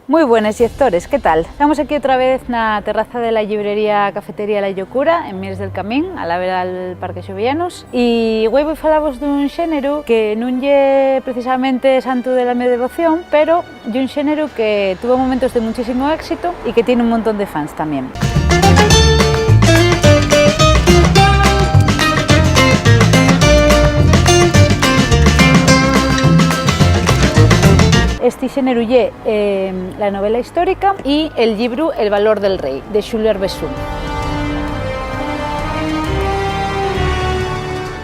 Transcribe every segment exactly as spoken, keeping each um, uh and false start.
Mui buenes, llectores, ¿qué tal? Tamos aquí otra vez na terraza de la llibrería Cafetería La Llocura, en Mieres del Camín, a la vera del Parque Xovellanos. Y güei voi falavos d'un xéneru que nun ye precisamente santu de la me devoción, pero ye un xéneru que tuvo momentos de muchísimo éxito y que tiene un montón de fans también. Esti xéneru ye, eh, la novela histórica y el llibru El valor del rei, de Xulio Arbesú.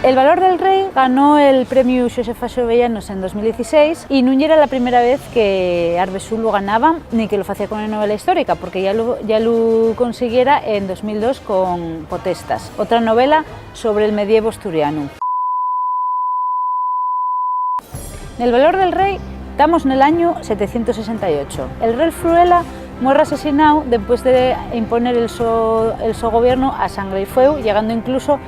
El valor del rei ganó el premiu Xosefa Xovellanos en dos mil dieciséis y nun yera la primera vez que Arbesú lo ganaba ni que lo facía con una novela histórica, porque ya lo, ya lo consiguiera en dos mil dos con Potestas, otra novela sobre el medievo asturianu. Nel valor del rei, tamos nel añu setecientos sesenta y ocho. El rei Fruela muerre asesináu depués de imponer el so, el so gobiernu a sangre y fueu, llegando incluso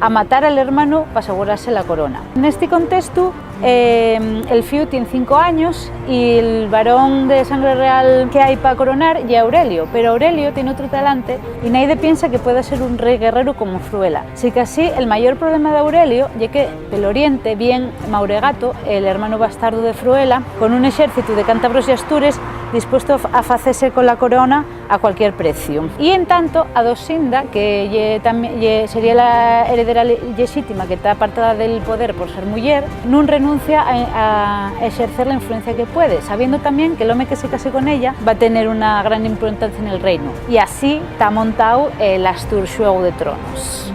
a matar al hermanu p'asegurase la corona. Nesti contestu, eh, el fíu tien cinco años y el varón de sangre real que hai pa coronar ye Aurelio, pero Aurelio tien otru talante y naide piensa que pueda ser un rei guerreru como Fruela. Sicasí, el mayor problema d'Aurelio ye que, pel oriente, vien Mauregato, el hermanu bastardu de Fruela, con un exércitu de cántabros y astures dispuesto a facese con la corona a cualquier preciu. Y, en tanto, Adosinda, que ye tam-, ye, sería la heredera le-, lexítima que ta apartada del poder por ser muyer, nun renuncia a, a exercer la influencia que puede, sabiendo tamién que l'home que se case con ella va tener una gran importancia nel reinu. Y así ta montao, eh, l'astur Xuegu de Tronos.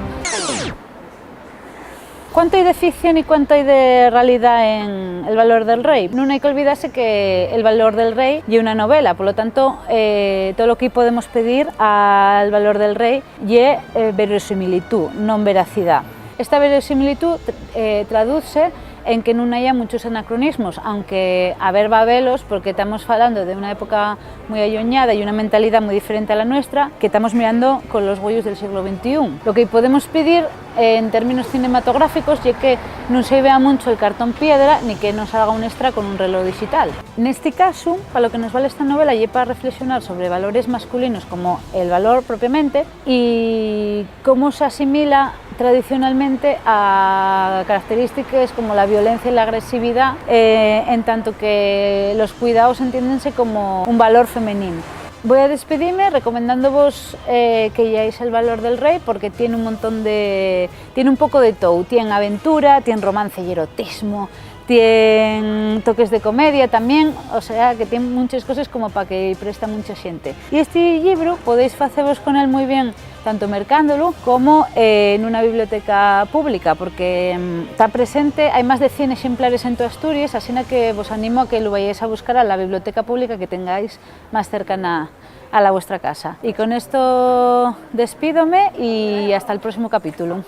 ¿Cuánto hai de ficción y cuánto hai de realidá en El valor del rei? Nun hai qu'olvidase que El valor del rei ye una novela, polo tanto, eh, tolo que podemos pedir al valor del rei ye, eh, verosimilitú, non veracidá. Esta verosimilitú, eh, traduzse en que nun haya munchos anacronismos, aunque a ver va velos, porque tamos falando de una época mui alluñada y una mentalidá mui diferente a la nuestra, que tamos mirando con los güeyos del sieglu ventiún. Lo que podemos pidir, eh, en términos cinematográficos, ye que nun se vea muncho el cartón piedra, ni que nun salga un Extra con un reloj dixital. Nesti casu, pa lo que nos vale esta novela, ye pa reflexionar sobre valores masculinos como el valor propiamente y cómo s'asimila tradicionalmente a característiques como la violencia y la agresividá, eh, en tanto que los cuidaos entiéndense como un valor femenino. Voi a despidime recomendándovos, eh, que lleáis El valor del rei, porque tien un montón de, tien un poco de tou. Tien aventura, tien romance y erotismo, tien toques de comedia tamién, o sea que tien munches coses como pa que-y presta muncha xente. Y esti llibru podéis facevos con él mui bien, tanto mercándolu como, eh, nuna biblioteca pública, porque, mm, ta presente, hai más de cien exemplares en toa Asturies, asina que vos animo a que lu vayáis a buscar a la biblioteca pública que tengáis más cercana a la vuestra casa. Y con esto despídome y hasta el próximo capítulo.